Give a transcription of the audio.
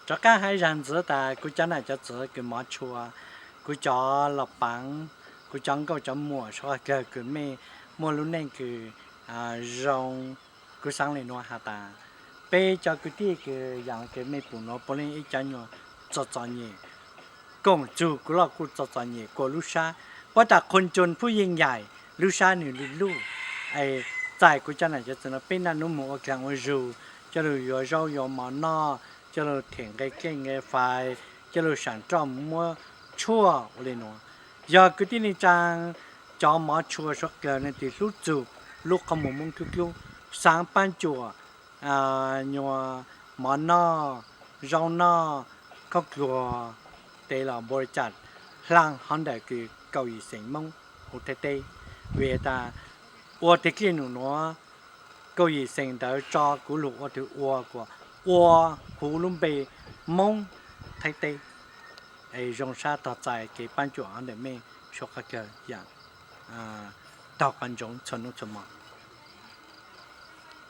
Rov qab hais zag ntxiv tas kuv cov nam cov txwv kws mov tshua, kuv cov los paav, kuv cov nkauj cov muam suav qhov kawg kws mej muaj lub neej kws zoo, kuv xaav le nuav has tas peb cov kwv tij kws yaam kws mej pum nuav puav leej ib cov nyuas txom txom nyem, koom txug kuv loj kuj txom txom nyem kuas lub sab, puab tas คนจนผู้ยิ่งใหญ่ lub sab nwg lug luj. Txais kuv cov nam cov txwv nuav peb naj nub moog ua dlaag ua zug, coj lug yuav zaub yuav mov noj, coj lug them nqe kej nqe fais, coj lug saam roj muab tshuaj ua le nuav. Yog kwv tij neej tsaa cov mov tshua suav dlawg nwg tis hlub txug lub qhov muag Moob Dlub Dlub, xaav paab cuam nyuas mov noj, zaub noj, khaub dluag, tes los npua cam hlaang hov ntawm kws kaum yim xeem Moob huv Thaib teb. Vim tas ua teg dlej num nuav kaum yim xeem ntawd tso kuv lug ua tug ua kuas ua huv lub npe Moob Thaib teb. Es zoo sab tog txais kev paab cuam hov ntawm mej suav qhov kawg yaam taug qhov ntsoov txhua nub txhua mo.